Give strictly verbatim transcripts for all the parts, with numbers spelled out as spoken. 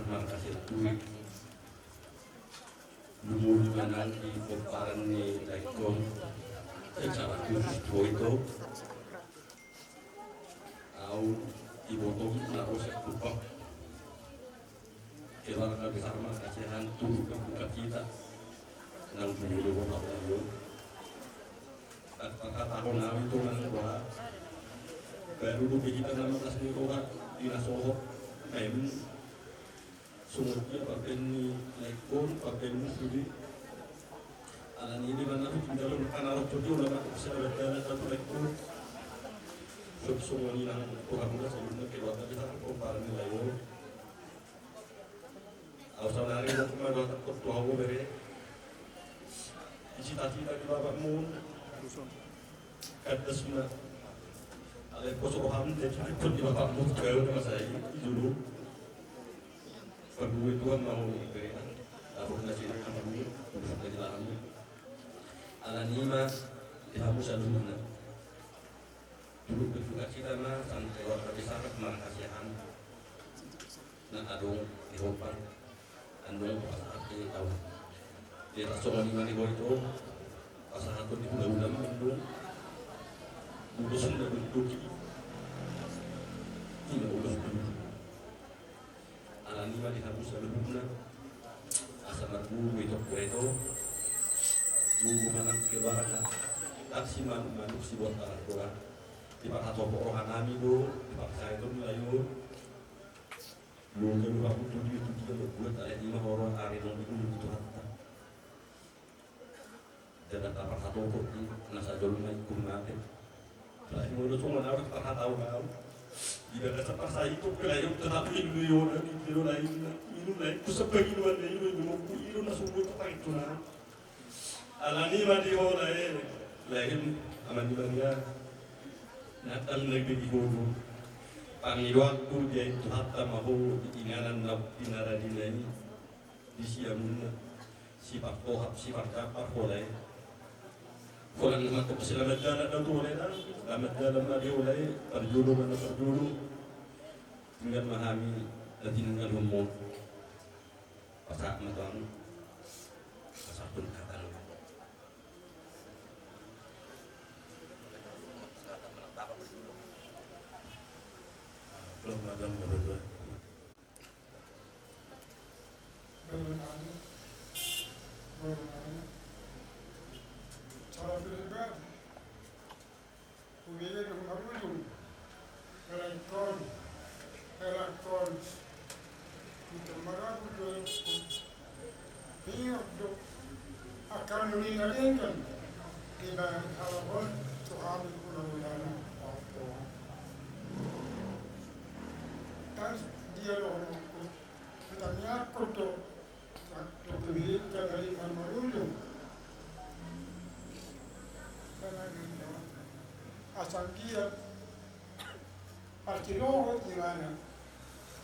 Markas Sianturi. Lumobi ma nang di pomparan ni laengkon secara khusus tu ho ito. Au diboto na ro sian Tumpang. Keluarga besar Markasiahan turut berduka cita. Nang bulu boto. Angka hatahon au ito nang roha. Baru dope hita na marlas ni roha di na sohot. Mem songon dia pambaen ni laengkon, pambaen ni sude. Alani i ma na hutinggalhon hata na ro tu dia, olo ma selamat jalan satu laengkon. Songon i nang rohamuna saluhutna keluarga besar pomparan ni laengkon. Au saonari ma dohot tu ho bere. Di cita-cita ni bapakmu. Kandas ma. Alai poso roham jadi ripot di bapakmu tu au na masa i julu. Pardue Tuhan mau bere. Dapot na sini kamu. Dapot na sini kamu. Alani i ma di hamu saluhutna. Turut berduka cita ma sian keluarga besar Markasiahan. Na adong di Hompang. Andong pasahat di tau. Di atas songon i ma di ho ito. Pasahaton di hula-hula ma andong. Ulos na bentuk i. Ina ulos bentuk. Alani ma di hamu saluhutna. Asa marbubu ito kureto. Bubu manang keluarga. Taksi manuk-manuk si bontar doa. Di parhatopot roha nami do. Di parsahiton layo. Lu kan bapak tu dia tu dia berbuat alai ima horor ari nong itu Tuhanta. Dada taparhatopot i na sajolma ingkon mate. Sai molo songon au taparhatau au. Di bagasan parsahit pe lae tetap ilu i ona di tiro lainna. Ilu lae kusap bagi ilu anda ilu i mongku ilu na sungguh taparit tu na. Alani ma di ho lae lae ama ni bangga. Natang na begi ho do. Pangidoanku di ain Tuhanta ma ho di inganan na pinaradina i. Di siamunna, si Partohap, si Parjampar, holae. Holan na mantap selamat jalan da tu holae da. Selamat jalan ma di holae, parjolo ma na parjolo. Tinggal ma hami, na tininggalhon ho. Pasahat ma tu hamu. Pasahat pun kata. Belum ada. Boru nami, boru nami. Cara pribadi, hubege do marujung, hela ingkon, hela ingkon. Ingkon marabut do, ingkon. Ingot do, angka na nidok na denggan, dibaen halak on tu hami hulahulana. Kan dia do, tangiangkon do, dohot hita na marujung. Asa anggiat parsidohot ibana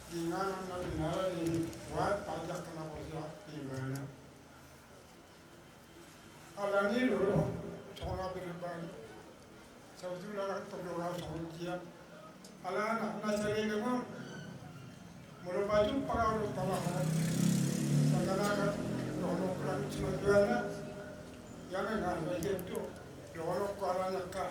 di inganan na pinarade ni buat pajak na poso ibana. Alani do songon na pinarade. Sabotulna tong do ra songon dia. Alana na saleleng on. Molo pajumpang au dohot halak on, sanganakan dohononku langit simanjujungna. Ia memang harga itu dohononku alani angka.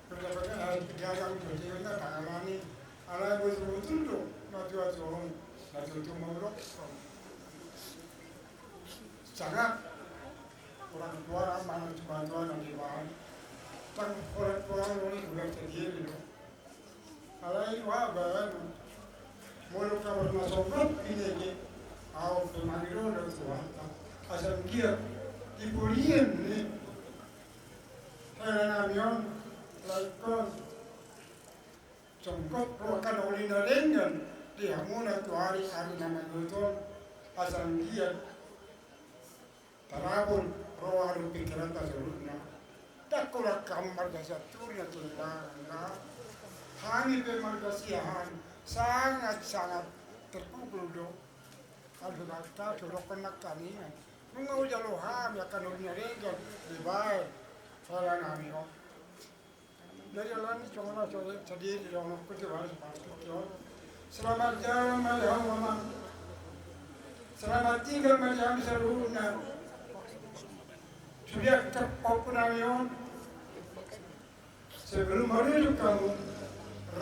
Molo dapat harga gagang do dia na tangalani. Alai botul-botul do na tua-tua on. Na tua-tua maulok. Sangat orang tua mana cuma tua nanti bahan. Tang orang tua ini bulan sendiri loh. Alai wa baru molo kabar masuk grup ini aja. Au pemanggilan dari Tuhan. Asal dia di Polien nih. Hela nami on laikon. Songgop roha na uli na denggan di hamuna tu ari-ari na mangihut on, asa anggiat tarabun roha dohot pingkiranta saluhutna. Ndang holan hamu marga Sianturi na tulang, hami pe marga Siahaan sangat-sangat terpukul do. Alhamdulillah, tadokkon nangkaningan. Nunga hujalo hami angka na uli na denggan dibaen hela nami on. Jadi alani songon na so sadiri dohononku tu baris patik on. Selamat jalan ma di hamu amang. Selamat tinggal ma di hami saluhutna. Sude angka pahompu nami on. Sebelum marujung hamu,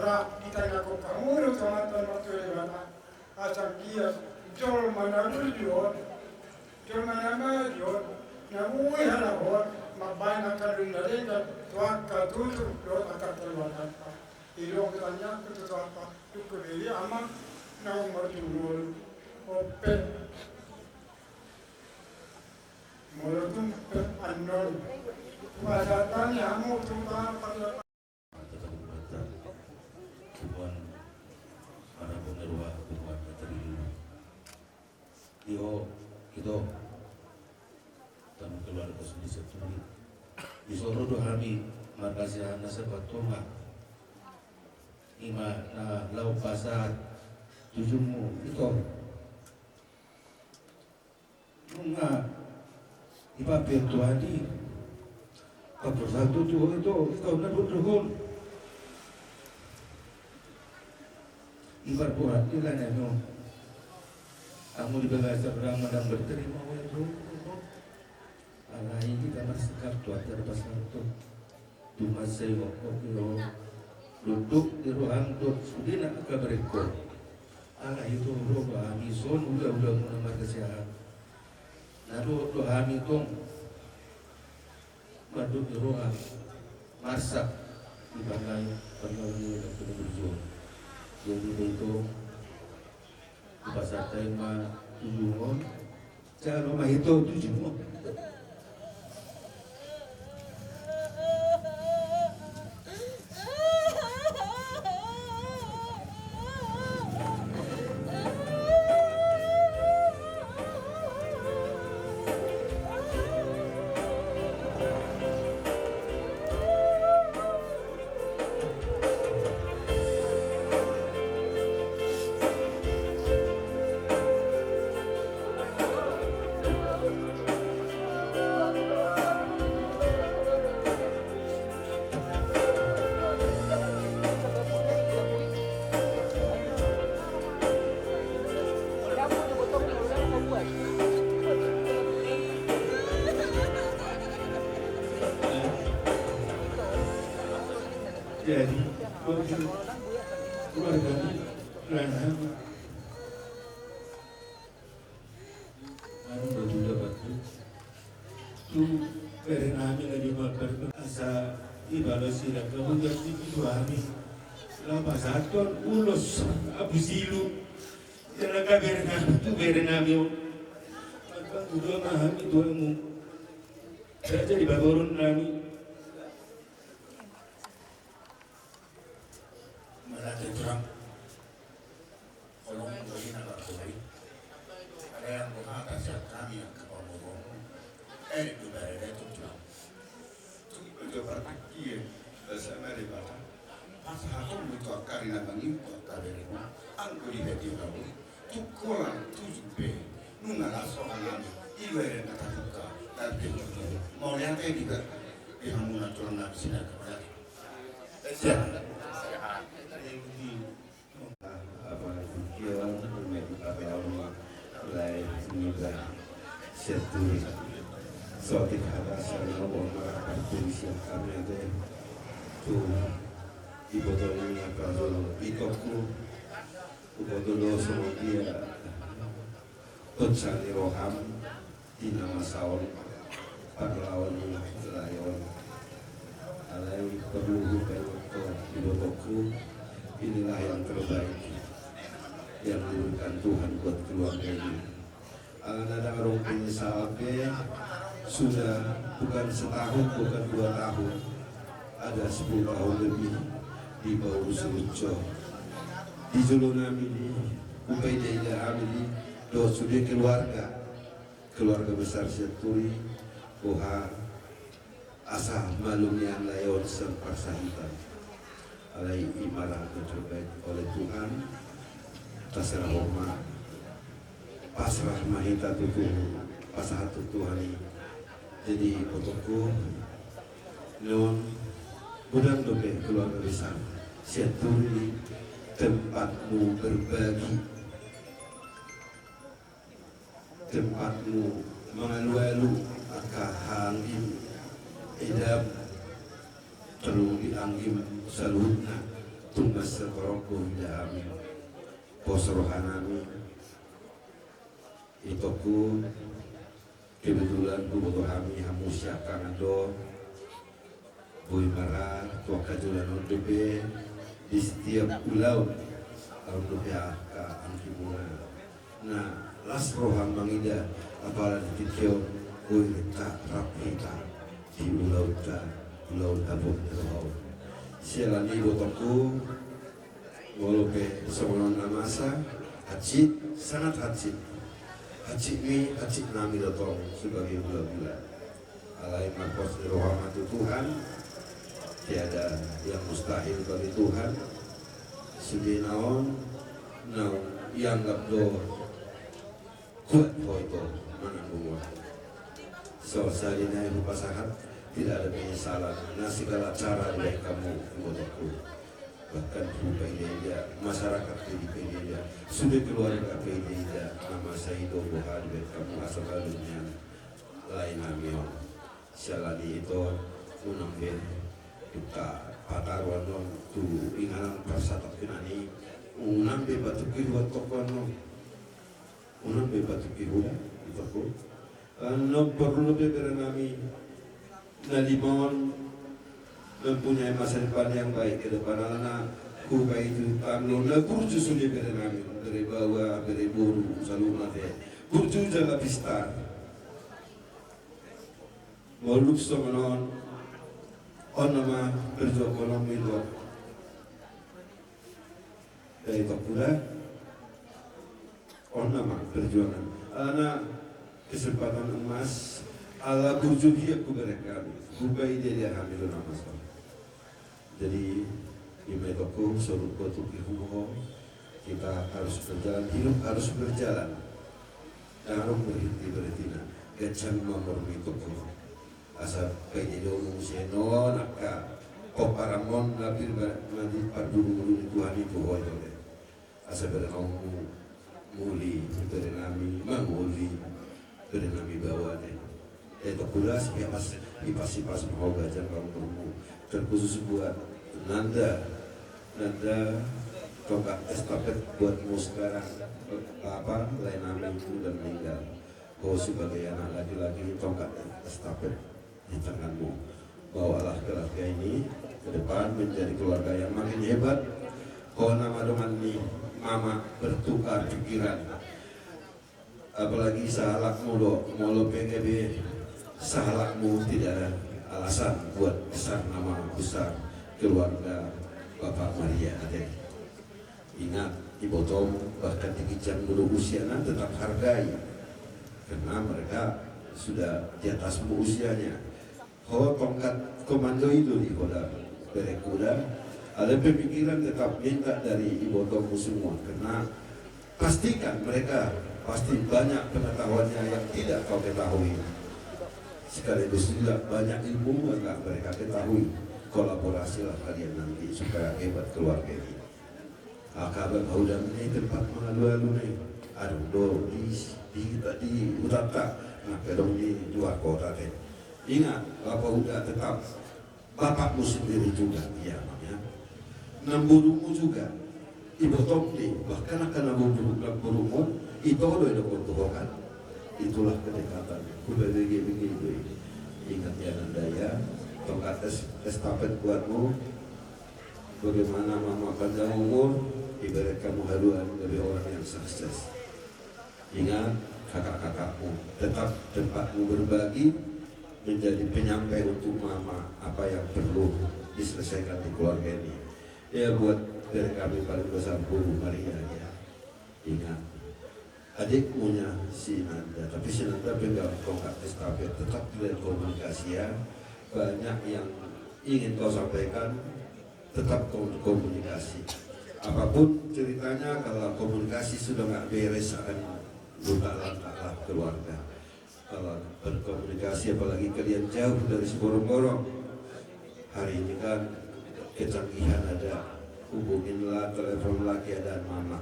rap ditangiangkon hamu do tu Amanta Martua Debata. Asa ia jolma na burju on, jolma na maju on, na boi halak on mambahen angka doli na denggan tu angka tutur dohot angka keluarganta. I do tangiangku tu Tuhanta, tu Amanta Debata, naung marjolo. Ope. Molo tung pe annon. Pasahat hami hamu tu Amanta Debata. Mata, mata, tuan, para pengeruak, tuan, mata dulu. Io, ito. Tamu keluarga sude Sianturi. Di son ro do hami marga Siahaan na sabatonga. Ima na laho pasahat tujungmu, ito. Nunga dipapean Tuhan i. Papersatu tu ho ito, ito na dohot dohot. Ibar buat di lana no. Amu di bagasa berang madang berterima wa ito. Alai hita marsikap tu atas pasal tu. Tumasai waktu io. Duduk di ruang dot sudena kabareko. Alai ito ro ba hami son ula-ula muna marga Siahaan. Na dohot do hami tong. Madung di roha. Marsak. Di pangai. Pangai ni waktu berjuang. Jadi ito. Dipasahat ma tujung on. Jalo ma ito tujung on. Jadi, keluarga ni Rana. Anu, batu dapat tu. Tu bere nami lagi mabar asa ibalas ida kabutuhan di tu hami. Lapas aton ulos abu silu. Jala ka bere nami tu bere nami o. Maka udah mahami tuamu. Raja di baboron nami. Mala tu tulang. Holong do i na marhori. Alai anggo hata sian hami angka pamoruonmu. Eh, di barere tu tulang. Tung jo partingkian basa na Debata. Pasahatonmu tu angka ari na mangihut tu angka beremu. Anggo di hatimu. Tung holan tuju pe. Nunga las roha nami. Iba ira na tabuka. Tapi mauliate di ba. Di hamu na tulang nami sinaka. Apa pikiran, apa lain niba Sianturi. Sotik hata sian na marapat polisi kami ate. Tu iboto ni apa tu itokku. Iboto do songon dia. Pecah ni roham. Di na masa on, parlawan ni lae on. Alai perlu hupaingot ibotongku, inilah yang terbaik yang diberikan Tuhan buat keluarga ini. Ala na adong penyesalan pe, sudah bukan setahun, bukan dua tahun, ada sepuluh tahun lebih di Bauru Suruco. Di jolo nami di, hupaida-ida hami di, dohot sude keluarga. Keluarga besar Sianturi, boha asa malum nian lae on sian parsahitan. Alai ima yang terbaik oleh Tuhan, pasrah ma, pasrah ma hita tu Tuhan, pasahat tu Tuhan i. Jadi ibotongku, on godang dope keluarga besar Sianturi, tempatmu berbagi. tempatmu mangalualu angka haanggim, edam, tarlumobi anggim saluhutna, tung mansai torop huida hami. Pos rohanami, itongku, kebetulan huboto hami hamu siangkangan do, boi marra tu angka joloan on dope, di setiap ulaon, ulaon dope angka anggimuna. Na las roha mangida, apala di tingki on, boi rap hita di ulaonta, ulaon haposan ni roha on. Siala ni i, ibotongku, molo pe songon on na masa, hansit, sangat hansit. Hansitmi, hansitnami do tong sebagai hulahula. Alai marpos ni roha ma tu Tuhan, tiada yang mustahil bagi Tuhan. Sude na on, naung ianggap do kuat ho ito mananggung on. Saonari nai hupasahat, tidak ada penyesalan. Na segala cara dibahen hamu, ibotongku. Bahkan hupaida-ida, masyarakat pe dipaida-ida, sude keluarga pe dipaida-ida, na masa i do boha dibahen hamu asa balum nian laenami on. Siala ni i, ito, unang be hupataru annon tu inganan parsatongkinan i, unang be patungkiri huhatongkon on. Unang be patungkiri huda, itongku. Annon porlu dope berenami na lima on mempunyai masa depan yang baik ke depan, alana hupaihut hamu na burju sude berenami, bere baoa, bere boru, saluhutna te burju jala pistar. Molo dung songon on, on nama perjuangan on, ito. Dari Papua, on nama perjuangan. Alana kesempatan emas, ala burju hian hubereng hami, hupaida-ida hami do na masa on. Jadi, ima, itongku, saluhut tu hita, kita harus berjalan, hidup harus berjalan. Dang adong berhenti-berhentina, ganjang ma marhite, itongku. Asa paida-ida hamu muse on angka pomparanmon na pir ma-, na diparburu-buru ni Tuhan i tu ho, ito, ate. Asa berenami muli, berenami mangoli, berenami baoa, ate. Ito, kulas, hipas, hipas-hipas ma ho ganjang ma umurmu. Terkhusus buat Nanda, Nanda, tongkat estafet buatmu sekarang. Apa, laenami sudah meninggal. Ho sebagai anak laki-laki, tongkat estafet di tanganmu. Bawalah keluarga ini ke depan menjadi keluarga yang makin hebat. Ho nama dongan ni mama bertukar pikiran. Apalagi sahalakmu do, molo pe gabe sahalakmu, tidak ada alasan buat besar nama besar keluarga Bapak Maria, ate. Ingat, ibotom, bahkan di ginjang molo usiana tetap hargai. Karena mereka sudah di atasmu usianya. Ho tongkat komando i do di ho da, berengku da. Alai pemikiran tetap minta dari ibotommu semua. Karena pastikan mereka pasti banyak pengetahuannya yang tidak kau ketahui. Sekaligus juga banyak ilmu yang nggak mereka ketahui. Kolaborasilah kalian nanti supaya hebat keluarga ini. Angka bapa uda na i tempat mangalualu na i, adong do di, di, di hutanta, nang pe adong di luar kota, ate. Ingat, bapa uda tetap bapakmu sendiri juga, iya, namanya. Namborumu juga, ibotom do i, bahkan angka namboru, namborumu, ito do i, didok tu ho kan. Itulah kedekatan, hubege-bege do i. Ingat ya, Nanda ya, tongkat es-, estafet buatmu. Bagaimana mama panjang umur, ibarat kamu haluan gabe orang yang sukses. Ingat, kakak-kakakmu, tetap tempatmu berbagi, menjadi penyampai untuk mama apa yang perlu diselesaikan di keluarga ini. Ya, buat dari kami paling besar, Bu Maria, ya. Ingat, adikmunya si Nanda, tapi si Nanda pegang tongkat estafet, tetap terjadi komunikasi ya. Banyak yang ingin kau sampaikan, tetap kom-, komunikasi. Apapun ceritanya, kalau komunikasi sudah nggak beres, akan luntak-lantaklah keluarga. Kalau berkomunikasi, apalagi kalian jauh dari Siborongborong, hari ini kan kecanggihan ada, hubunginlah, teleponlah keadaan mama.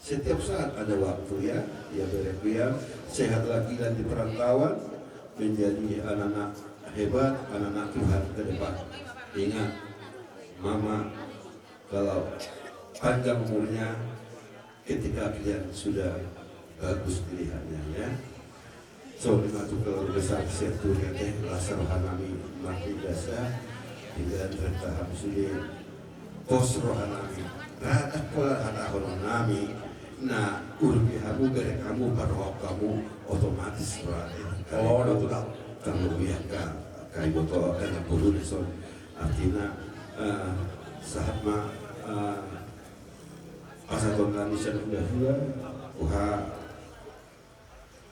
Setiap saat ada waktu ya, ya bereku ya. Sehatlah Gilang di perantauan, menjadi anak-anak hebat, anak-anak Tuhan ke depan. Ingat, Mama, kalau panjang umurnya, ketika kalian sudah bagus dilihatnya ya. Songon i ma tu keluarga saksi, tu hita las roha nami marhite dasa, hingga renta hamu sude pos roha nami. Rata pola hata hono nami, na urbi hamu, berek hamu, parrohak hamu, otomatis roha. Oh, na tulang. Kalau biar ka, kai boto, kai na buru dison. Artina, eh, sahat ma, eh, pasahaton nami sian hula-hula, uha,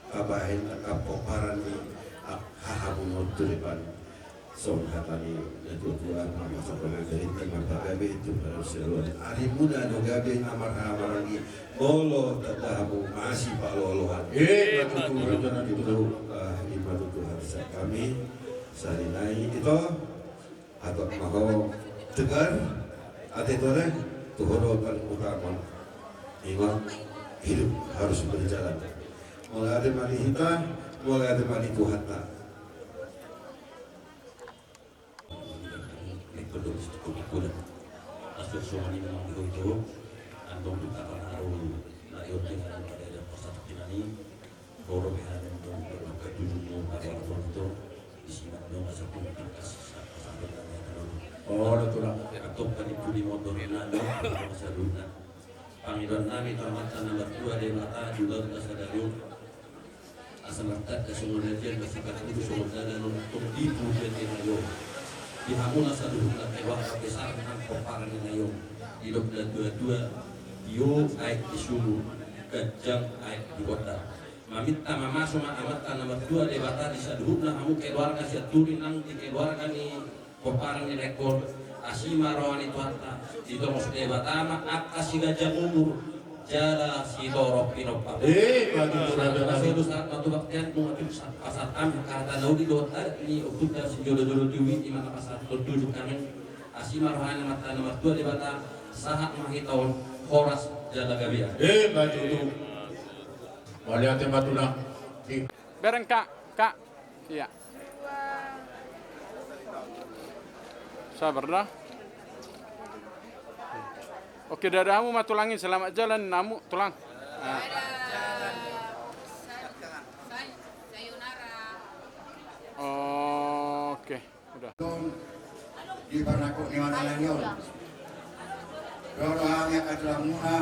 tabahen angka pomparan ni, ah, hahamu on tu depan. Songon hata ni natua-tua, mama songon na gabe, na margabe tu, harus selalu. Arimuna do gabe na marhaha maranggi, molo tanda hamu masipaloloan. Eh, ima tutu, ima tutu, ah, ima tutu harus kami, sarinai, ito. Hatop ma ho tegar, ate tore, tu ho do paling utama. Ima hidup harus berjalan. Mauliate ma di hita, mauliate ma di Tuhanta. Asuh songon i memang di ho ito, antong tu kapangaru na ionting pada ada pasal kinani. Ro be hami do, ro be hami do, ro be hami do. Isi ma do masa pun tangkas, sampai tanya terus. Oh, natural. Antong panipu di motor na do, masa dulu na. Pangidoan nami tu Amanta na martua Debata di ulaon na sadari on. Asa martanda songon ajian, na sipatudu songon dalan on, tong tipu jati na jo. Di hamu na saluhutna keluarga besar nang pomparan ni na jo. Didok na dua-dua, tio aek di sulu, ganjang aek di gondang. Maminta mamasu ma Amanta na martua Debata di saluhutna hamu keluarga Sianturi nang di keluarga ni pomparan ni na ingkon, asi ma roha ni Tuhanta, ditongos Debata ma angka siganjang umur jala sitorop pinompar. Eh, bagus. Sahat ma tu baktian, nunga tu pasahat hami angka hata na uli dohot adat ni ompunta sijolo-jolo tu i, ima na pasahat tu hami. Asi ma roha ni Amanta na martua Debata, sahat ma hita on horas jala gabe. Eh, bagus tu. Mauliate ma tulang. Bereng, Kak, Kak. Iya. Sabar dah. Oke, dadah hamu ma tulang i, selamat jalan hamu tulang. Ah. Oke. Udah. Di parnangkok ni mata nami on. Ro do hami angka tulangmuna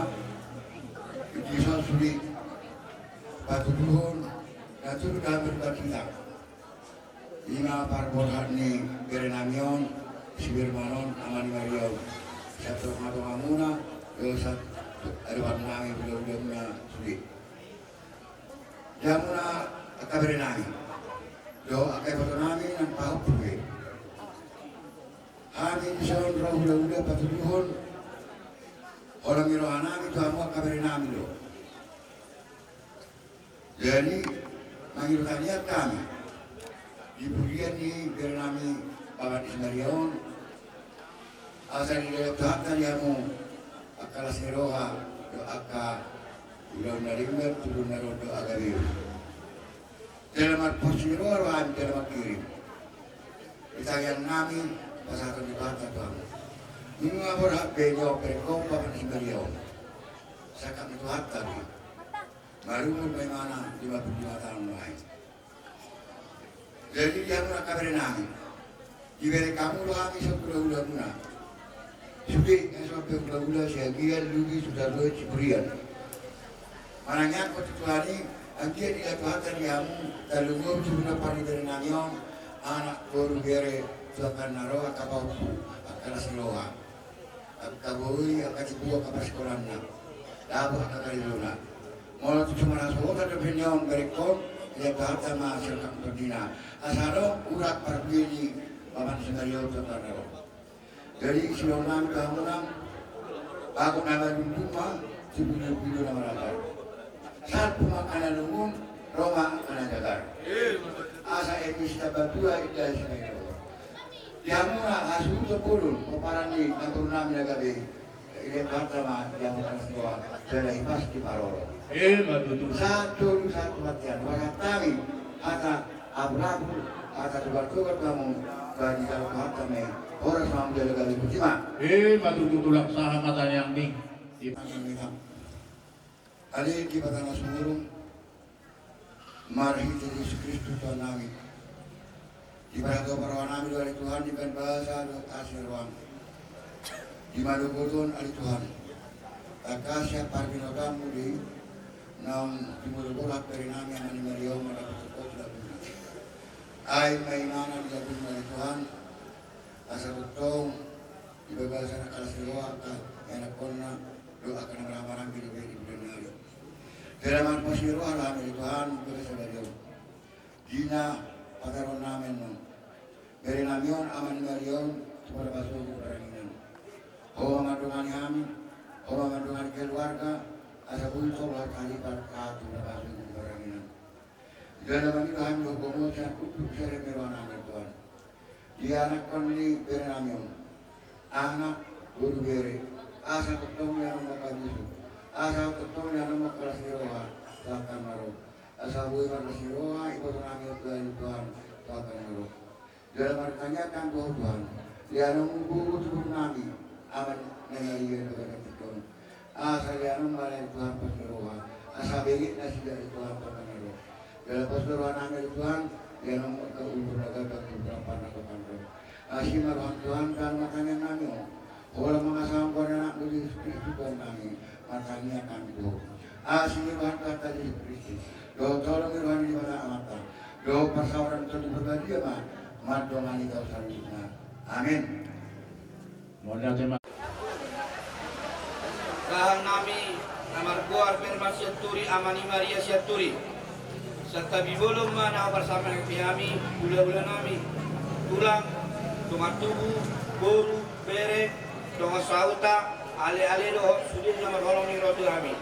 di son sude patuduhon na turut hami tu hita. Ima parborhat ni bere nami on, si Firman on, ama ni Maria on. Sahat tu dongan-donganmuna, sahat tu adopan nami, hula-hulamuna sude. Di hamuna angka bere nami dohot angka iboto nami nang pahompu be. Hami dison ro hula-hula patuduhon holong ni roha nami tu hamu angka bere nami do. Jadi mangido tangiang hami di pudian ni bere nami Bapak Ismail on, asa didok Tuhanta di hamu angka las ni roha dohot angka ulaon na limber, tubu na ro dohot agama. Jala marpos ni roha roham jala mangkirim. Di tangiang nami pasahaton ni Tuhanta tu hamu. Nunga borhat be nioper ho Bapak Ismail on. Sangkap ni Tuhanta be. Marumur ma imana lima puluh lima taon nai. Jadi di hamuna angka bere nami, dibereng hamu do hami sian hula-hulamuna. Sude na so pe hula-hula Siagian, Lubis, Sudarlui, Siburian. Manangiangkon tu Tuhan i, anggiat diida Tuhanta di hamu, tarlumobi tu pinompar ni bere nami on, anak, boru, bere, tu angka na ro, angka pahompu, angka las ni roha. Angka boi, angka tibu, angka parsikolanna. Dapot angka karejona. Molo tung so marhasohotan dope na on berengkon, diida Tuhanta ma sian angka tondina. Asa adong urat parbue ni Bapak Ismail on tu angka na ro. Jadi sidohonon nami tu hamuna, bagot na madundung ma, sipindo-pindo na maragar. Salpu ma angka na lungun, ro ma angka na jagar. Asa eme sitamba tua, indahan simanjujung. Di hamuna hasuhuton bolon, pomparan ni namboru nami na gabe, Dia kata ma dia bukan semua dari pasti maroro. Eh, ma tutu. Satu satu matian. Maka kami hata abu-abu hata tukar-tukar kamu bagi kalau hata me. Horas ma galu-galu, iputama. Eh, ma tutu, tulang saha mata yang di. Di mana mereka? Ale Debata na sumurung, marhite Jesus Kristus Tuhan nami. Diparhatohon roha nami do ale Tuhan, dibahen basa dohot asi ni roham. Di manuhoton ale Tuhan, tangkas sian parbinotoanmu do i naung timbo-timbo roha bere nami Ama ni Maria on maradophon tu lambungna. Ai ma inganan di lambungna ale Tuhan, asa tongtong di bagasan alas ni roha angka ianakkonna dohot angka na marhahamaranggi dope di bulan ni ari. Jala marpos ni roha do hami ale Tuhan di bagasan bere on. Di na pataruhon nami annon bere nami on Ama ni Maria on tu parbasogu paranginan. Ho ma mandongani hami, ho ma mandongani keluarga, asa boi tong roha talipat tu parbasogu paranginan. Jala mangido hami dohot gomo sian unduk sere ni roha nami ale Tuhan. Di anakkon ni bere nami on, anak, boru, bere, asa tongtong dianomhon angka bisuk, asa tongtong dianomhon angka las ni roha tu angka na ro. Asa boi marlas ni roha iboto nami on tu ale Tuhan tu angka na ro. Jala martangiang hami tu Ho Tuhan, dianomhon boru tu boru nami, Ama ni Maria di bagasan tingki on. Asa dianomhon ma ale Tuhan pos ni roha, asa bege nasida ale Tuhan tu angka na ro. Jala pos ni roha nami ale Tuhan, dianomhon angka umur na gabang tu parpar na gabang do. Asi ma roham Tuhan, tahan ma tangiang nami on. Holan mangasahon goar ni Anakmu Jesus Kristus Tuhan nami, martangiang hami tu Ho. Asi ma roham Tuhanta Jesus Kristus, dohot holong ni roha ni Debata Amanta, dohot parsaoran ni Tondi Porbadia ma mandongani hita saluhutna. Amin. Mauliate ma. Raja nami na margoar Bermas Sianturi, Ama ni Maria Sianturi. Santabi bolon ma na huparsahat hami, hulahula nami, tulang, dongan tubu, boru, bere, dongan sahuta, aleale dohot sude na marholong ni roha tu hami.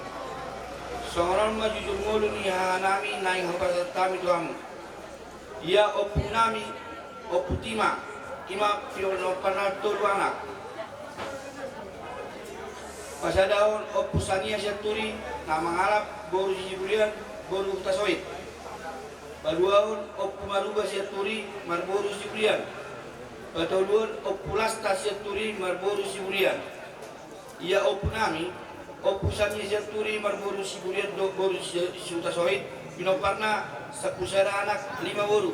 Songon on ma jujur ngolu ni haha nami naeng hupasahat hami tu hamu. Ia ompu nami, Ompu Tima, i ma pinomparna tolu anak. Pasadahon Ompu Sania Sianturi na mangalap boru Siburian, boru Hutasoit. Paduahon Ompu Maruba Sianturi marboru Siburian. Patoluhon Ompu Lasta Sianturi marboru Siburian. Ia ompu nami, Ompu Sania Sianturi marboru Siburian dohot boru Si-, Sihutasoit, pinomparna sampulu sada anak, lima boru.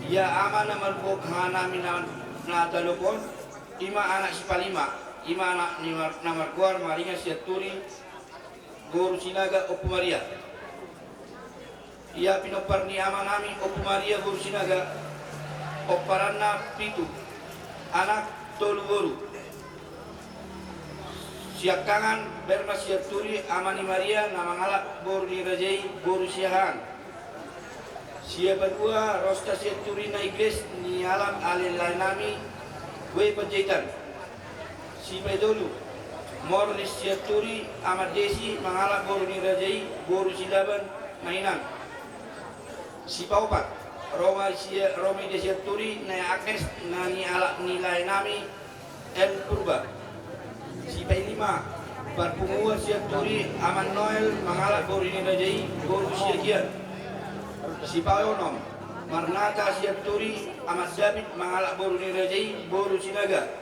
Ia ama na margoar haha nami na, na talup on, i ma anak sipalima, i ma anak ni mar-, na margoar Maringan Sianturi, boru Sinaga, Ompu Maria. Ia pinompar ni ama nami Ompu Maria boru Sinaga, pomparanna pitu, anak tolu boru. Siangkangan Bermas Sianturi, Ama ni Maria, na mangalap boru ni raja i, boru Siahaan. Sipaidua Rosta Sianturi na Igles, na nialap ale lae nami, boe Panjaitan. Sipaitolu Morlis Sianturi, Ama Desi, mangalap boru ni raja i, boru Silaban, Mainan. Sipaopat Roma Sia-, Roma Ida Sianturi, na Agnes, na nialap ni lae nami, M Purba. Sipailima Parpunguan Sianturi, Ama Noel, mangalap boru ni raja i, boru Siagian. Sipaonom Marnata Sianturi, Ama David, mangalap boru ni raja i, boru Sinaga.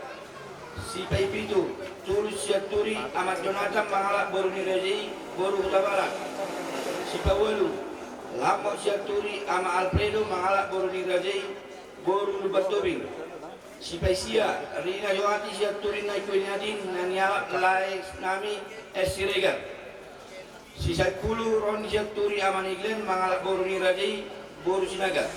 Sipaipitu Tulus Sianturi, Ama Jonatan, mangalap boru ni raja i, boru Hutabarat. Sipaualu Lambok Sianturi, Ama Alfredo, mangalap boru ni raja i, boru Lumban Tobing. Sipaisia Rina Yohati Sianturi, na ikue ni Adin, na nialap lae nami, S Siregar. Sisampulu Roni Sianturi, Ama ni Glenn, mangalap boru ni raja i, boru Sinaga.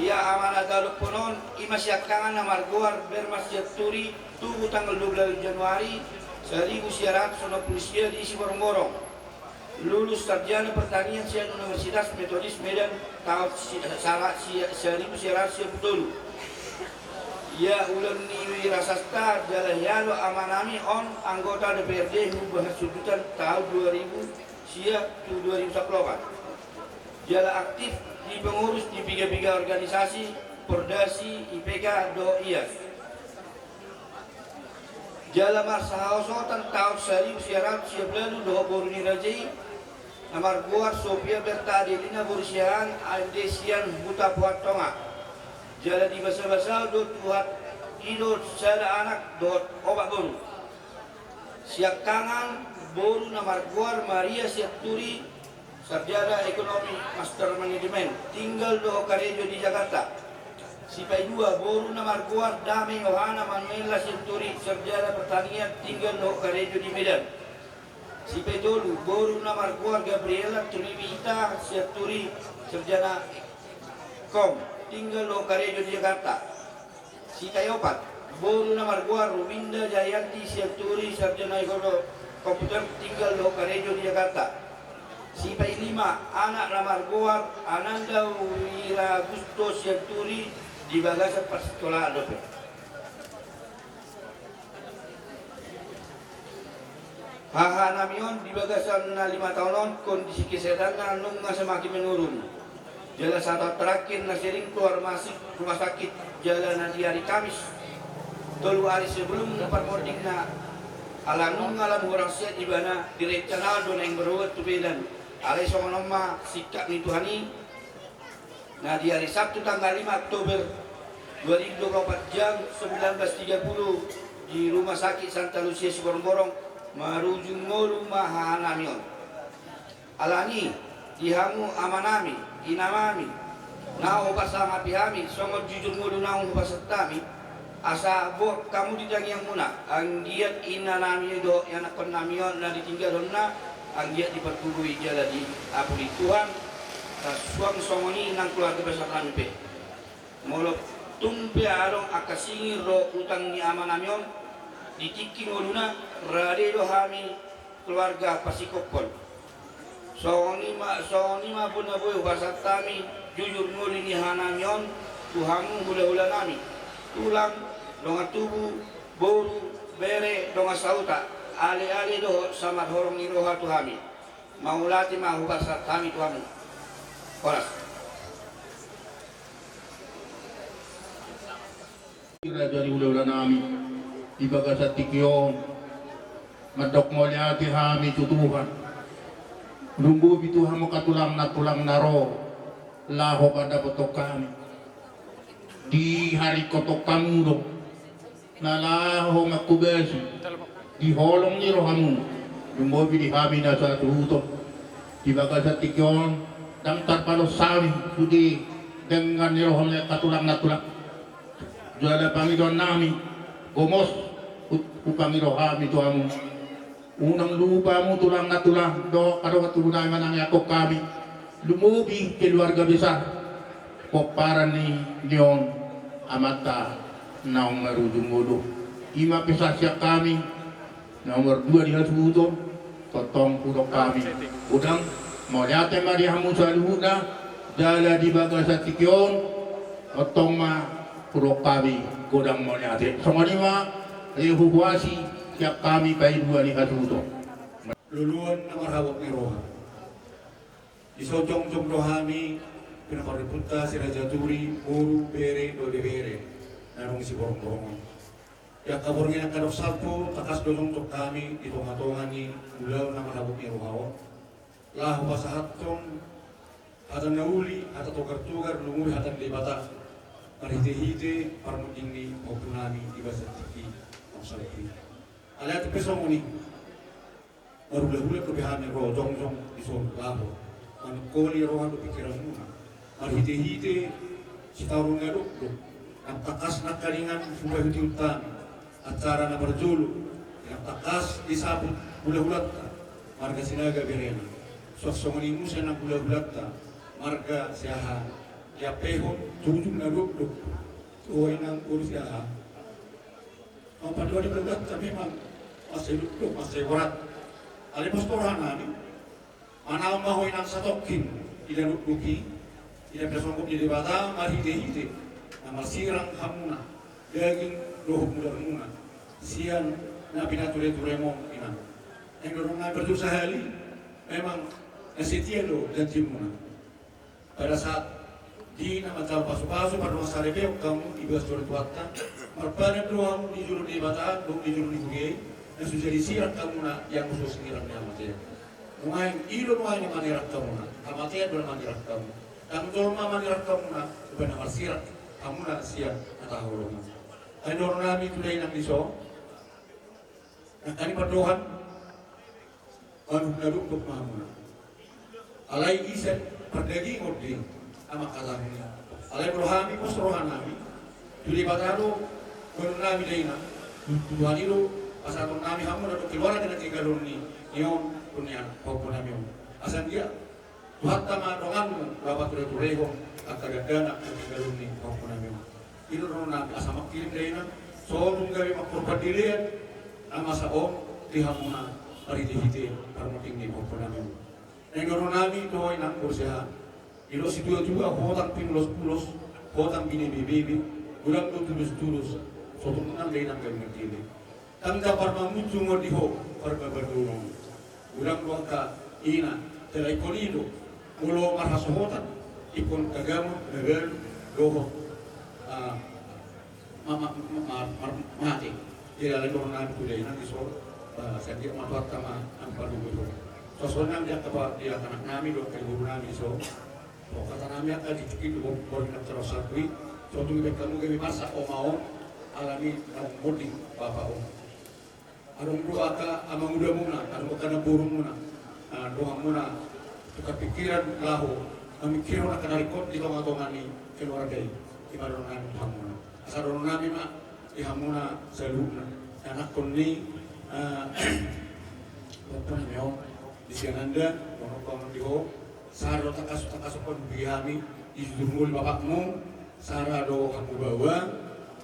Ia ama na talup on, i ma siangkangan na margoar Bermas Sianturi, tubu tanggal dua belas Januari, saribu sia ratus onom pulu sia di Siborongborong. Lulus sarjana pertanian sian Universitas Metodis Medan taon si-, sara-, sia-, saribu sia ratus sia pulu tolu. Ia ulaon ni wirasasta jala hialo ama nami on anggota D P R D Hubahan Sundutan taon dua ribu sia tu dua ribu sampulu opat. Jala aktif di pengurus di piga-piga organisasi, Pordasi, I P K, dohot IAS. Jala marsahaosotan taon saribu sia ratus sia pulu ualu dohot boru ni raja i, na margoar Sofia Berta Adelina boru Siahaan, ende sian Huta Pohat Tonga. Jala dibasabasahon do Tuhan i do sada anak dohot opat boru. Siangkangan, boru na margoar Maria Sianturi, sarjana ekonomi, master manajemen, tinggal dohot karejo di Jakarta. Sipaidua, boru na margoar Dame Yohana Manuela Sianturi, sarjana pertanian, tinggal dohot karejo di Medan. Sipaitolu, boru na margoar Gabriela Triwita Sianturi, sarjana kom, tinggal dohot karejo di Jakarta. Sipaiopat, boru na margoar Winda Jayanti Sianturi, sarjana ekonomi komputer, tinggal dohot karejo di Jakarta. Sipailima, anak na margoar Ananda Wiragusto Sianturi, di bagasan parsikolaan dope. Hahanami on di bagasan na lima taon on, kondisi kesehatanna nunga semakin menurun. Jala sataon terakhir na sering keluar masuk rumah sakit, jala na di hari Kamis, tolu hari sebelum parmondingna, ala nunga lam hurang sehat ibana, direncanaon do naeng berobat tu Medan. Alai songon on ma sikap ni Tuhan i, na di hari Sabtu tanggal lima Oktober dua ribu dua puluh empat jam sembilan belas tiga puluh di Rumah Sakit Santa Lucia Siborongborong, marujung ngolu ma hahanami on. Alani, di hamu amanami, inanami, naung hupasangapi hami, songon jujur ngolu naung hupasahat hami, asa boan hamu di tangiangmuna, anggiat inanami dohot ianakkonnami on na ditinggalhonna, anggiat dipargogoi jala diapuli Tuhan, suang songon i nang keluarga besarnami pe. Molo tung pe adong angka singir dohot utang ni amanami on, di tingki ngoluna, rade do hami keluarga pasikophon. Songon i ma, songon i ma bona boi hupasahat hami jujur ngolu ni hahanami on tu hamu hulahulanami, tulang, dongan tubu, boru, bere, dongan sahuta, aleale dohot samarhorong ni roha tu hami. Mauliate ma hupasahat hami tu hamu. Horas. Raja ni hulahulanami, di bagasan tingki on, mandok mauliate hami tu Tuhan. Lumobi tu hamu angka tulang na, tulang na ro laho mandapothon hami di haringkothon hamu do na laho mangkobasi di holong ni rohamu, lumobi di hami na satuhuton. Di bagasan tingki on, ndang tarpalos hami sude denggan ni roha ni angka tulang na tulang. Jala pangidoannami, gomos hu-, hupangido hami tu hamu. Unang lupa hamu tulang na tulang, dohot angka dongan tubunami manang ianakkonnami. Lumobi keluarga besar pomparan ni, ni on amanta naung marujung ngolu. I ma pesan sian hami, nomor dua di hasuhuton, tongtong hudok hami godang mauliate ma di hamu saluhutna, jala di bagasan tingki on, tongtong ma hudok hami godang mauliate. Songon i ma, eh, huhuasi sian hami paidua ni hasuhuton. Luluan na marhabot ni roha. Dison jongjong do hami, pinompar ni ompunta Si Raja Turi, boru, bere dohot ibebere na adong di Siborongborong on. Di angka borngin angka dok salpu, tangkas do jongjong hami di tongatonga ni ulaon na marhabot ni roha on, laho pasahathon hata na uli, hata togartogar, lumobi hata ni Debata, marhitehite parmonding ni pahompunami di bagasan tingki on salpu i. Alai atik pe songon i, marhulahula dope hami ro jongjong dison laho manungkoli roha dohot pingkiranmuna, marhitehite sitaonon na dokdok, nang tangkas nangkaningan hupaihutihut hami acara na parjolo, nang tangkas disabut hulahulanta marga Sinaga berena. Suang songon i muse nang hulahulanta marga Siahaan, diampeihon tu ujung na dokdok tu inang boru Siahaan. Naung paduahon ni hulahulanta memang mansai dokdok, mansai borat. Alai pos do rohanami, manaon ma ho inang satongkin di na dokdok i, di na pinasonggop ni Debata, marhitehite na marsirang hamuna daging dohot mudarmuna sian na pinatureturem on, inang. Naeng do rohanami parjolo sahali, memang na setia do janjimuna. Pada saat di na manjalo pasupasu, pardongan saripeon hamu di bagasan joro ni Tuhanta, Marpadan do hamu di jolo ni Debata dohot di jolo ni huria i, na so jadi sirang hamuna di anggo so sinirang ni hamatean. Nuaeng i do nuaeng na manirang hamuna, hamatean do na manirang hamu. Ndang jolma manirang hamuna, umbahen na marsirang hamuna sian hata haholongan. Ai dohonon nami tu dainang disi, nangkaning pandohan manuk na dokdok ma hamuna. Alai ise pardagingon do i, amang hatahon i. Alai molo hami pos roha nami tu Debata do dohonon nami dainang, tu Tuhan i do pasahaton nami hamuna dohot keluarga na tinggalhon ni on, tu ni an pahompu nami on. Asa anggiat Tuhanta ma donganmu laho patureturehon angka dakdanak na tinggalhon ni pahompu nami on. I do dohonon nami, asa mangkirim dainang, so dung gabe mangkorban dilean na masa on di hamuna marhitehite parmonding ni pahompu nami on. Naeng dohonon nami tu ho inang, borsiha, didok situatua, hotang pinulospulos, hotang binebebebe, godang do tulustulus, so tung nang dainang gabe mardile. Ndang da parmamunjung on di ho, parbabadonon. Godang do angka ina, jala ingkon i do molo marhasohotan, ingkon tagamon, na galu dohot, ah, ma-, ma-, ma-, ma-, ma-, mate. Jadi alai dohonon nami tu dainang disi, ah, sai anggiat ma Tuhanta ma na palugu i ho. Suang songon i nang di angka pa-, di angka anak nami dohot angka boru nami disi. Hata nami angka di tingki tu bo-, boru na terus satu i, so tung dibaen hamu gabe marsak oma on, alani na mangonding bapa on. Adong do angka amangudamuna, adong angka namborumuna, ah, dohononmuna, tukar pikiran laho mamingkirhon angka na ringkot di tongatonga ni keluarga i, i ma dohonon nami tu hamuna. Asa dohonon nami ma di hamuna saluhutna, anakkon ni, ah, pahompu nami on, di sian anda, dohonon nami di ho, sada do tangkas, tangkas on di hami, di jujur muli bapakmu, sada do hamu baoa,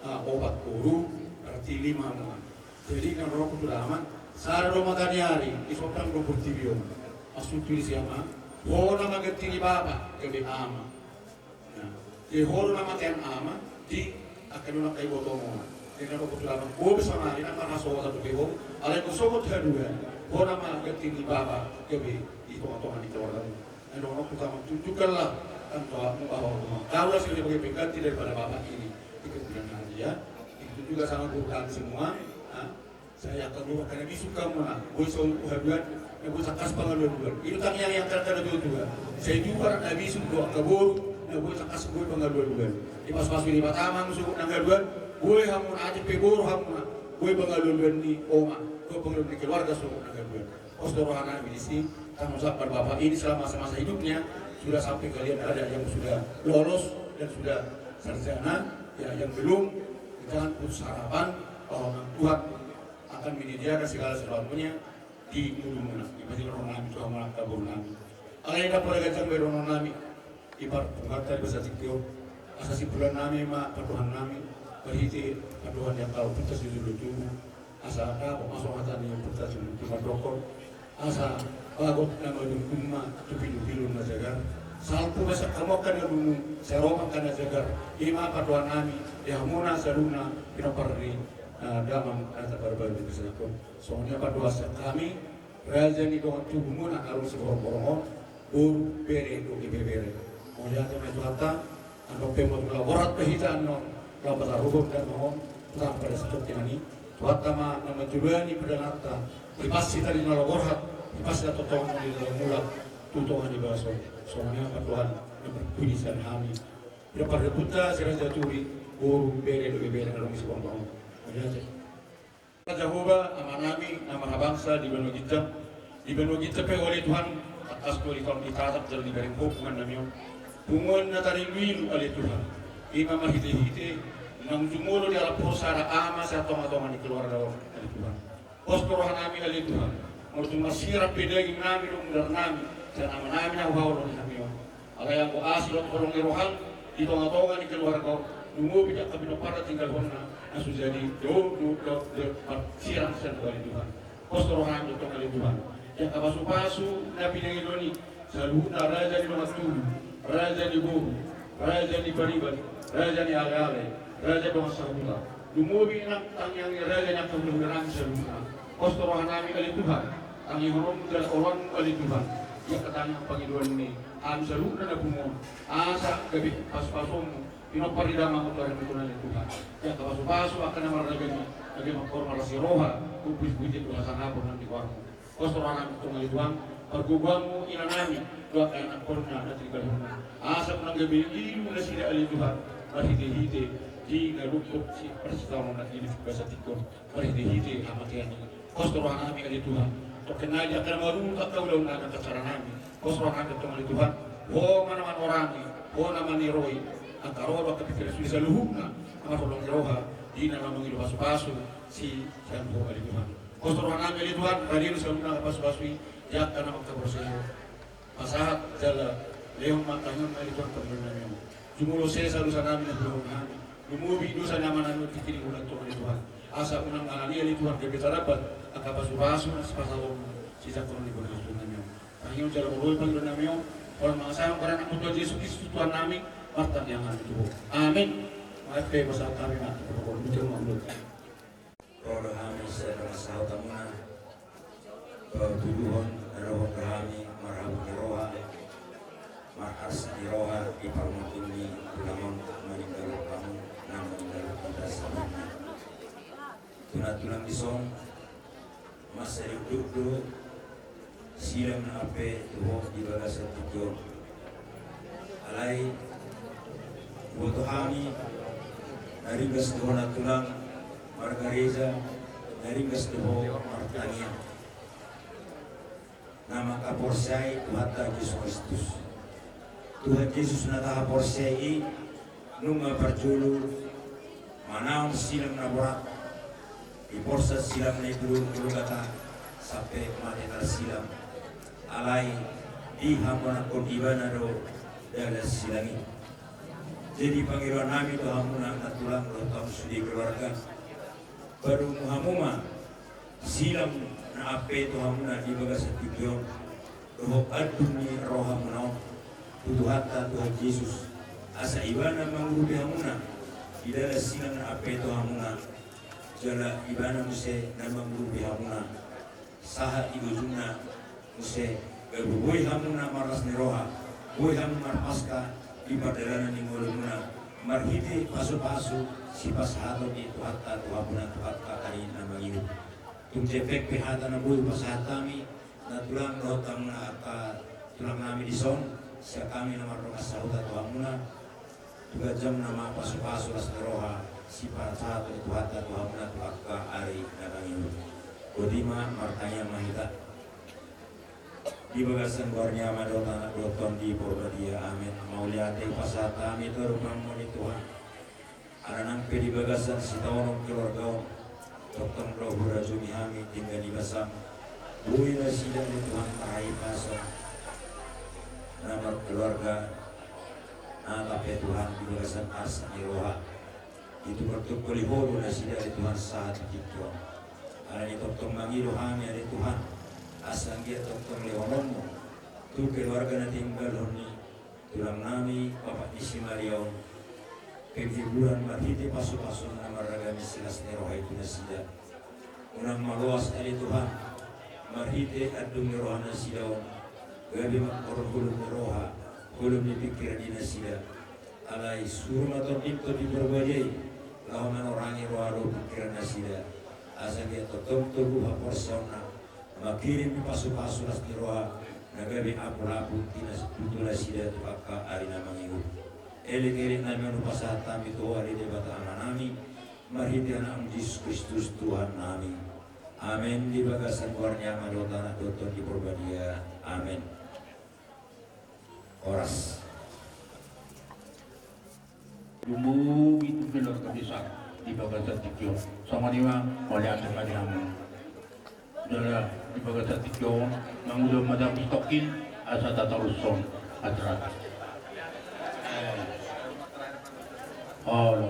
ah, opat boru, berarti lima hamuna. Jadi, na dohononku tu damang, sada do mata ni ari, di sompang do portibi on. Maksudhu di si ama, hona ma ganti ni bapa, gabe ama. Nah, jadi ho do na matean ama, di angka dongan angka ibotomuna. Jadi na dohononku tu damang, boi be sonari na marhasohotan dope ho, alai anggo sogot haduan, hona ma ganti ni bapa, gabe di tongatonga ni keluargamu. Na dohononku tu damang, tunjukkanlah engkau bahwa engkaulah sebagai pengganti daripada bapak ini di kemudian hari, ya. Begitu juga sama guru kami semua, ha? Sai angka boru angka na bisuk hamuna, boi so haduan, na boi tangkas pangalualuan. I do tangiang ni angka na tuatua. Sai juga na bisuk do angka boru, na boi tangkas boi pangalualuan. Dipasupasu Debata ma hamu sogot nang haduan, boi hamuna atik pe boru hamuna, boi pangalualuan ni oma, boi pangalualuan ni keluarga sogot nang haduan. Pos do roha nami disi, tanggung jawab pada bapak ini selama masa-masa hidupnya, sudah sampai kalian ada yang sudah lolos dan sudah sarjana, ya, yang belum, jangan putus harapan bahwa Tuhan akan menyediakan segala sesuatunya di ngolumuna. I ma di roha nami tu hamu angka boru nami. Alai ndang pola ganjang be dohonon nami. Di par-, pungkanta di basa tingki on. Asa simpulannami ma pandohannami, marhite pandohan ni angka ompunta sijolo tubu. Asa dapot ma songon hata ni ompunta sijolo tubu mandok, asa bagot na madungdung ma tu pilupilun na jagar. Salpu ma sian hamu angka na dungu, sai ro ma angka na jagar. I ma pandohannami di hamuna saluhutna pinompar ni, eh, damang na tarbaru di basa tingki on. Songon i ma pandohan sian hami, raja ni dongan tubumuna na adong siborongborong on, boru, bere dohot ibebere. Mauliate ma di Tuhanta, andorang pe molo tung laho borhat pe hita annon, laho pataruhon damang on, tu tangan pardalananta i. Tuhanta ma na manjoloani pardalananta, dipas hita di na laho borhat, dipas hita tongtong di na laho mulak tu tonga ni bagas on. Songon i ma pandohan na marpudi sian hami. Pinompar ni ompunta si Raja Turi, boru, bere dohot ibebere na adong siborongborong on. Mauliate. Jahowa, Amanami na marhabangsa di banua ginjang, di banua ginjang pe Ho ale Tuhan, tangkas do di taon ditatap jala dibereng Ho pungannami on. Punguan na tariluilu ale Tuhan, i ma marhitehite naung jumolo dialap Ho sada ama sian tongatonga ni keluarga on ale Tuhan. Pos do rohanami ale Tuhan, molo tung marsirang pe dagingnami dohot mudarnami sian amanami na huhaholongi hami on. Alai anggo asi dohot holong ni roham di tongatonga ni keluarga on, lumobi di angka pinompar na tinggalhonna, na so jadi do, do, do, do marsirang sian Ho ale Tuhan. Pos do roham dohot ale Tuhan. Di angka pasupasu na pinangidoan i, saluhutna raja ni dongan tubu, raja ni boru, raja ni pariban, raja ni aleale, raja dongan sahuta. Lumobi nang tangiang ni raja ni angka hulahula nami saluhutna. Pos do rohanami ale Tuhan, tangihononmu jala oloanmu ale Tuhan. Di angka tangiang pangidoan ni hami saluhutna na pungu on, asa gabe pasupasuonmu Pinompar ni damang tu ari ni Tuhan, ale Tuhan. Di angka pasupasu angka na mardalan i, asa mangkorhon las ni roha, umpusi pujian dohot hasangapon nang di goarmu. Pos roha nami tong ale Tuhan, pargogoanmu ina nami, dohot angka anakhonna na tinigahonna. Asa unang gabe ilu nasida ale Tuhan, marhitehite di na lungkot si parsitaonon na i di bagasan tingki on, marhitehite hamatean i. Pos roha nami ale Tuhan, tongkin nai di angka na marungut angka ulaon nami, angka acara nami. Pos roha nami tong ale Tuhan, Ho ma na manorangi, Ho na maniroi, angka roha dohot angka pingkiran sude saluhutna, na marholong ni roha, di na mangido pasupasu, si, sian Ho ale Tuhan. Pos roha nami ale Tuhan, rade do saluhutna angka pasupasu i, di angka na mangkaporseai Ho. Pasahat jala lehon ma tangiang nami ale Tuhan, panghirimon nami on. Jumolo sesa dosa nami na hulahulan hami. Lumobi dosa ni amanami on tingki on ale Tuhan. Asa unang alani ale Tuhan gabe tadapot angka pasupasu na sipasahaton sijangkon ni bolas nami on. Tangiang jala molo panghirimon nami on, holan mangasahon goar ni Tuhan Jesus Kristus Tuhan nami, martangiang hami tu Ho. Amin. Mauliate, pasahat hami ma tu Ho. Ro do hami sian dongan sahutamuna, partuduhon na dohot hami marhabot ni roha, mararsak ni roha di parmonding ni tulang on, maninggalhon hamu na maninggalhon hita saluhutna. Tulang-tulang dison, mansai dung do silang na ampe tu ho di bagasan tingki on. Alai huboto hami na ringgas do ho na tulang margareja, na ringgas do ho martangiang. Na mangkaporseai Tuhanta Jesus Kristus. Tuhan Jesus na tahaporseai i nunga parjolo manaon silang na borat, diporsan silang na i tu dolok ni Debata sampe mate tarsilang. Alai dihamonanghon Ibana do dalan silang i. Jadi pangidoan nami tu hamuna na tulang dohot hamu sude keluarga, padomu hamu ma silang na ampe tu hamuna di bagasan tingki on, dohot andung ni rohamuna on tu Tuhanta Tuhan Jesus, asa Ibana mangurupi hamuna di dalan silang na ampe tu hamuna, jala Ibana muse na mangurupi hamuna sahat di ujungna. Muse gabe boi hamuna marlas ni roha, boi hamu marpaska di pardalanan ni ngolumuna, marhite pasupasu sipasahaton ni Tuhanta tu hamuna tu angka ari na mangihut. Tung jempek pe hata na boi pasahat hami, na tulang dohot hamuna angka tulang nami dison, sian hami na mardongan sahuta tu hamuna, tu ganjangna ma pasupasu las ni roha sipasahaton ni Tuhanta tu hamuna tu angka ari na mangihut. Boti ma, martangiang ma hita. Di bagasan goar ni Ama dohot Anak dohot Tondi Porbadia. Amen. Mauliate pasahat hami tu rumahmu ni Tuhan. Ala nang pe di bagasan sitaonon keluarga on, tongtong do hurajumi hami denggan ni basam. Boi nasida ni Tuhan marhahipason na markeluarga, na ampe Tuhan di bagasan arsak ni roha. Ditunggol-tunggoli Ho do nasida ale Tuhan sahat di tingki on. Alani tongtong mangido hami ale Tuhan, asa anggiat tongtong lehononmu tu keluarga na tininggalhon ni tulang nami, bapak ni si Maria on, penghiburan marhite pasupasu na marragam silas ni roha i tu nasida. Unang maloas ale Tuhan, marhite andung ni roha nasida on, gabe mangkorhon holom ni roha, holom ni pingkiran di nasida. Alai suru ma Tondim Tondi Porbadia i laho manorangi roha dohot pingkiran nasida, asa anggiat tongtong togu haporseaonna, manghirim pasupasu las ni roha na gabe apul-apul tu nasida tu angka ari na mangihut. Elek-elek nami on hupasahat hami tu Ho ale Debata Amanami, marhite Anakmu Jesus Kristus Tuhannami. Amen. Di bagasan goar ni Ama dohot Anak dohot Tondi Porbadia. Amen. Horas. Lumobi tu keluarga besar di bagasan tingki on. Songon i ma, mauliate ma di hamu. Jala di bagasan tingki on, mangudon ma di hamu sitongkin, asa tatarushon acara. Olo.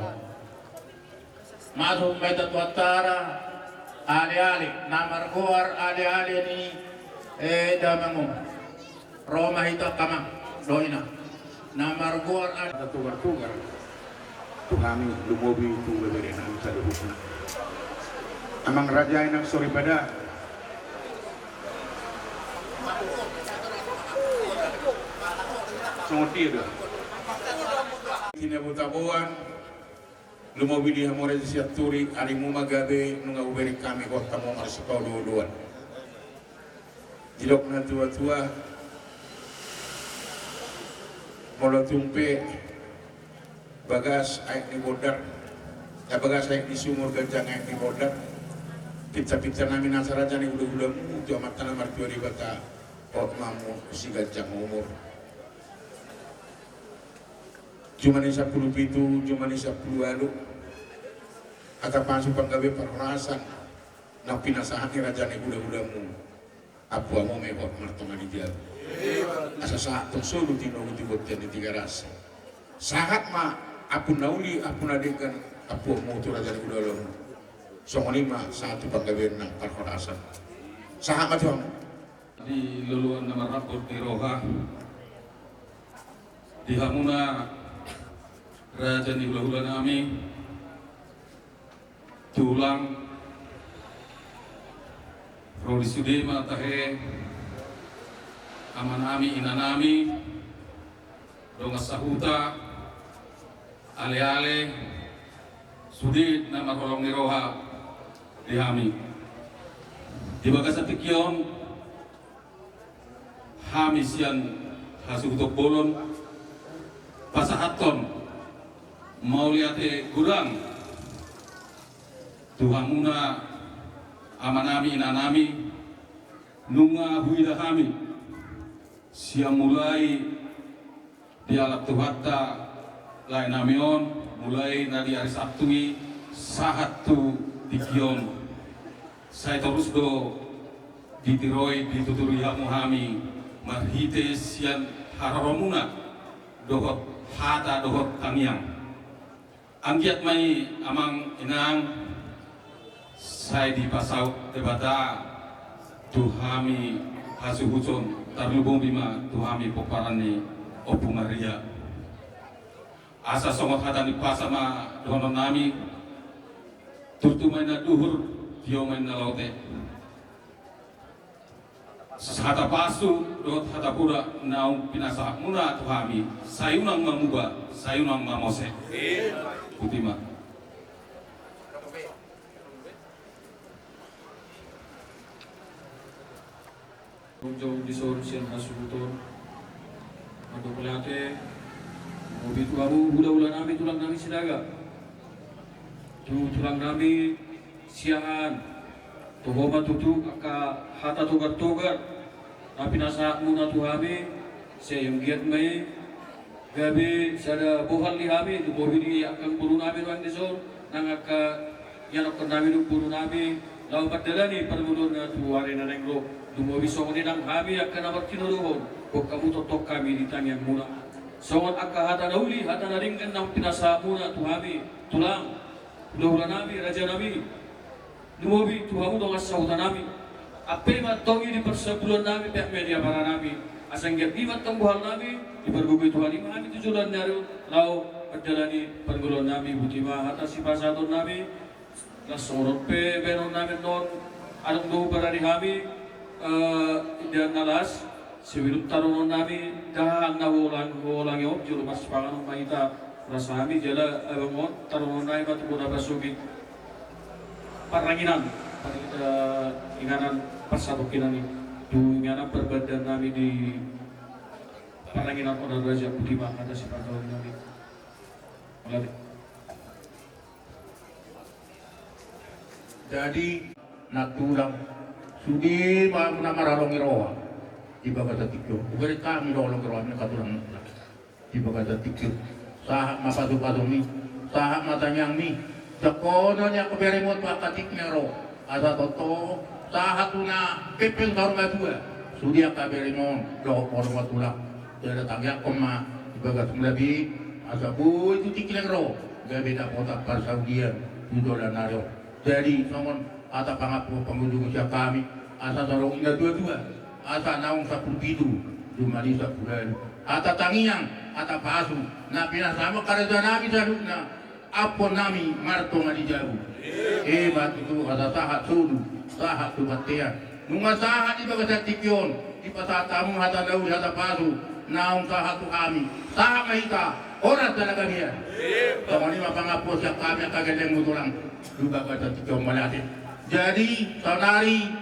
Masuk ma hita tu acara ale-ale, na margoar ale-ale ni, eh, damang on. Ro ma hita angka amang dohot ina. Na margoar ale. Tatogar-togar tu hami, lumobi tu beberenami saluhutna. Amang raja i nang soripada. Songon dia do. Tinabo-taboan, lumobi di hamu raja Sianturi, arimu ma gabe nunga hubereng hami hot hamu marsipaolo-oloan. Didok na tua-tua, molo tung pe bagas aek ni bondar, eh, bagas aek ni sumur, ganjang aek ni bondar, pinta-pinta nami nasa raja ni hula-hulamu, tu Amanta na martua Debata, hot ma hamu siganjang umur. Jumadi sampulu pitu, jumadi sampulu ualu, hata pasu, panggabean, parhorasan na pinasahat ni raja ni hula-hulamu, ampu hamu ma i hot martonga ni jabu. Asa sahat tong solu tinogu tu bontean ni Tigaras. Sahat ma ampu na uli, ampu na denggan, ampu hamu tu raja ni hula-hulamu. Songon i ma sahat tu panggabean nang parhorasan. Sahat ma tu hamu. Di loloan na marhambor ni roha, di hamuna raja ni hula-hula nami, tulang, ro di sude ma tahe, ama nami, ina nami, dongan sahuta, ale-ale, sude na marholong ni roha di hami. Di bagasan tingki on, hami sian hasuhuton bolon pasahathon mauliate godang tu hamuna ama nami, ina nami, nunga huida hami sian mulai dialap Tuhanta lae nami on, mulai na di ari Sabtu i sahat tu tingki on. Sai torus do ditiroi, dituturi hamu hami marhite sian haroromuna dohot hata dohot tangiang. Anggiat ma i amang inang, sai dipasaut Debata tu hami hasuhuton, tarlumobi ma tu hami pomparan ni Ompu Maria. Asa songon hata ni pasa ma dohonon nami, turtu ma inna duhur, tio ma inna lote. Hata pasu dohot hata poda naung pinasahatmuna tu hami, sai unang ma muba, sai unang ma mose. Botima. Jongjong dison sian hasuhuton, mandok mauliate, lumobi tu hamu hula-hula nami, tulang nami Sinaga. Tu tulang nami Siahaan, toho ma tutu angka hata togar-togar na pinasahatmuna tu hami, sai anggiat ma i gabe sada bohal di hami, lumobi di angka boru nami nuaeng dison, nang angka ianakkon nami dohot boru nami, laho mandalani parngoluanna tu ari na naeng ro. Lumobi songon i nang hami angka na martinodohon, boan hamu tongtong hami di tangiangmuna. Songon angka hata na uli, hata na denggan naung pinasahatmuna tu hami, tulang, hula-hula nami, raja nami, lumobi tu hamu dongan sahuta nami. Ampe ma antong i di parsabuluan nami, peak ma i di apara nami. Asa anggiat i ma antong bohal nami, dipargogoi Tuhan i ma hami tu joloan ni ari on, laho mandalani parngoluan nami. Botima hata sipasahaton nami. Las songon on pe bahenon nami annon, adong do huparade hami, eh, indahan na las. Sebelum taronon nami, dahahang na huholang-, huholangi on, jolo marsipanganon ma hita, rasa hami jala abang on, taronon nami ma tu bona pasogit parranginan, par-, eh, inganan parsatongkinan i, tu inganan parbandaan nami di parranginan on, raja. Botima hata sipasahaton nami. Mauliate. Jadi, nantulang, sude ma na marholong ni roha di bagasan tingki on. Hubereng hami do holong ni rohami, angka tulang, di bagasan tingki on. Sahat ma pasu-pasumi, sahat ma tangiangmi. Jangkonon ni angka beremon tu angka tingki na ro. Asa toto, sahat tu na pempeng saur matua. Sude angka beremon dohot holong, tulang. Jala tangiangkon ma di bagasmuna be, asa boi tu tingki na ro gabe dapotan parsaulian tu joloan ni ari on. Jadi, songon hata pangampu pangujung sian hami, asa songon i na tua-tua, asa naung sampulu pitu, jumadi sampulu ualu. Hata tangiang, hata pasu, na pinasahat ni raja nami saluhutna, ampuon nami martonga ni jabu. Emma tutu, asa sahat solu, sahat tu bontean. Nunga sahat di bagasan tingki on, dipasahat hamu hata na uli, hata pasu, Naung sahat tu hami, sahat ma hita, horas jala gabe. Songon i ma pangampu sian hami angka gellengmu tulang. Juga kata tiga maliate. Jadi saonari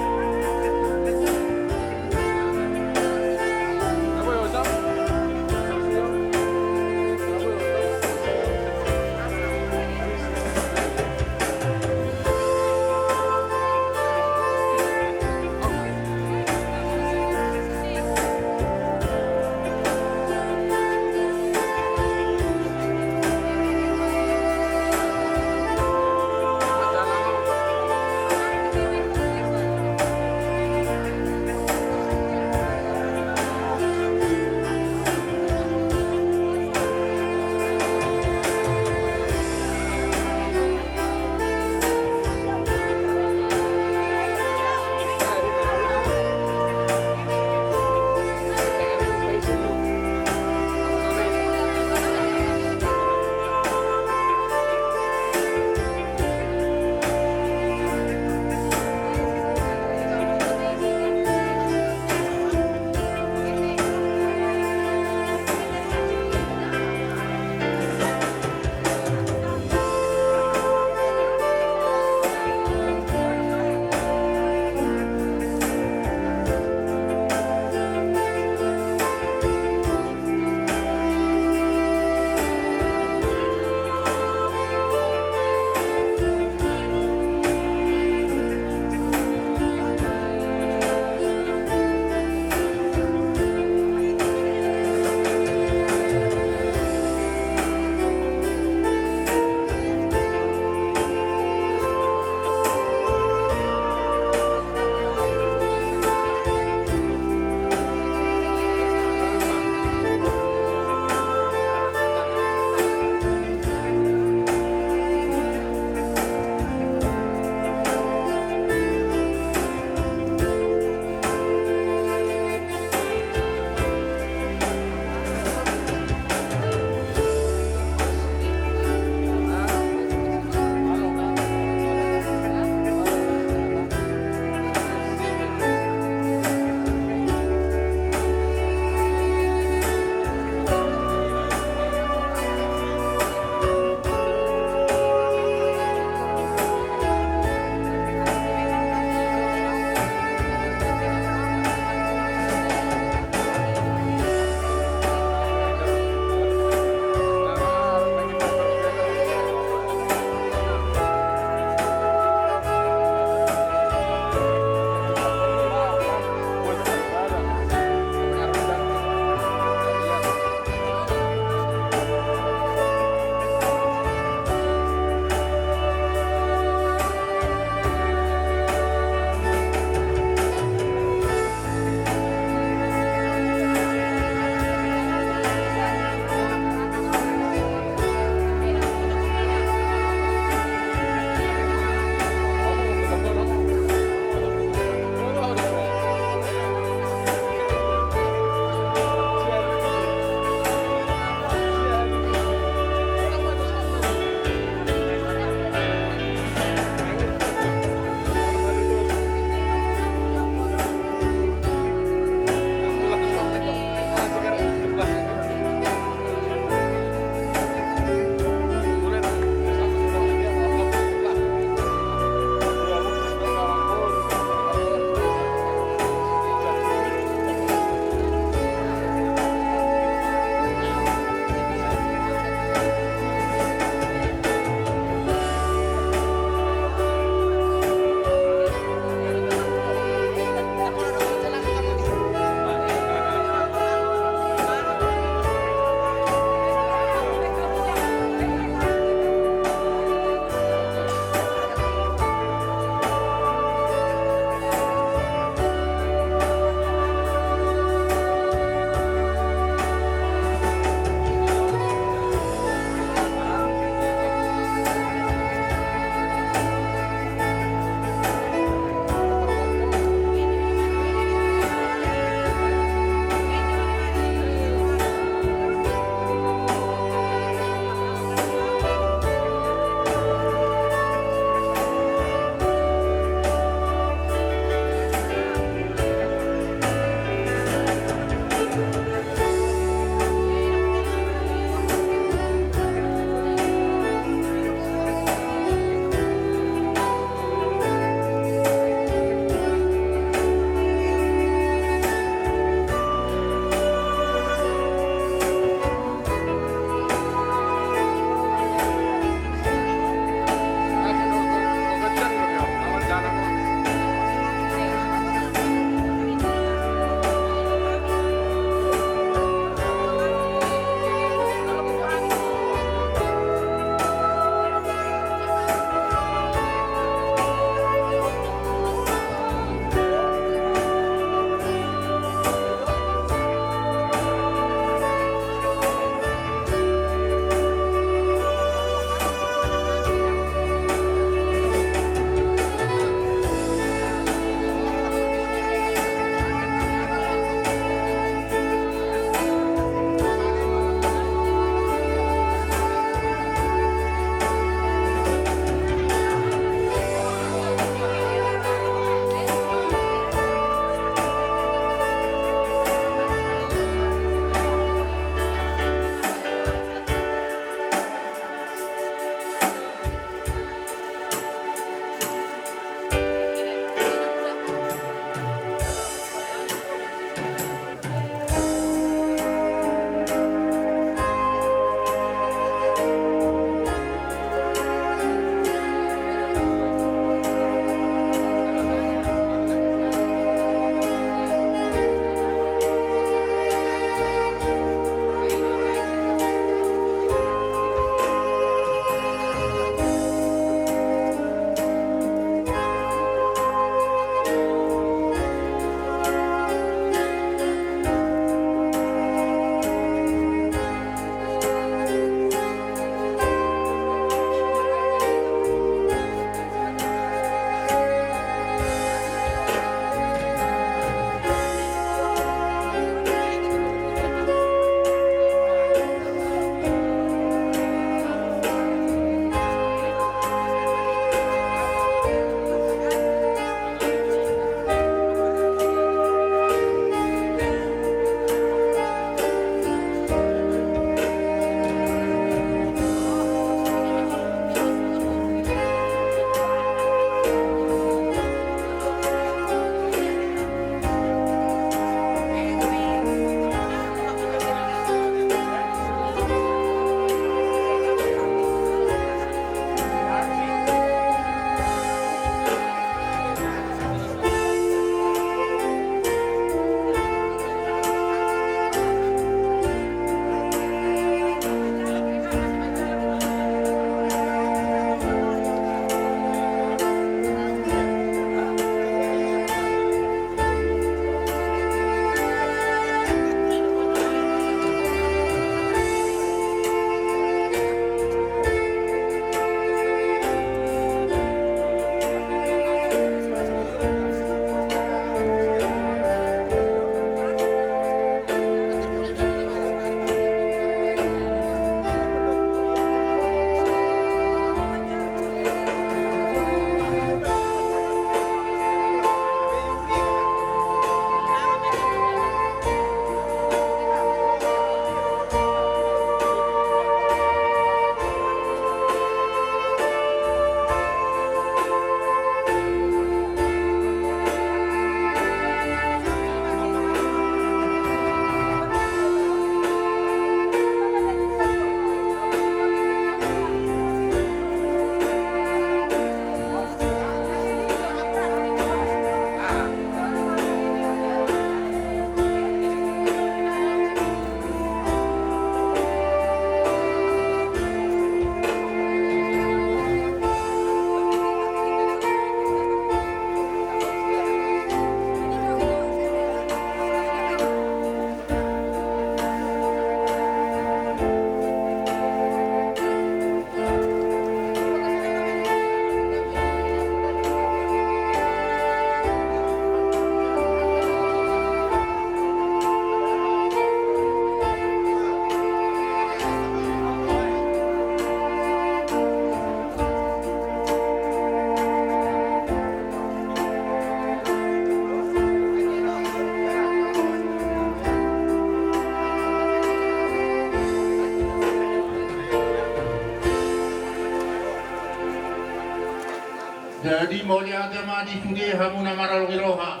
Jadi mauliate ma di sude hamu na maralogi roha.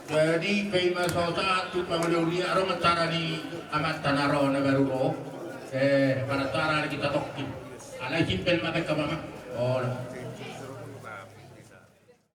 Jadi paima so sahat tu pangoli-oli, adong acara ni amanta na ro na baru ro. Eh, pada acara ni hita tokkin. Alai simpel ma baen hamu ma. Oh.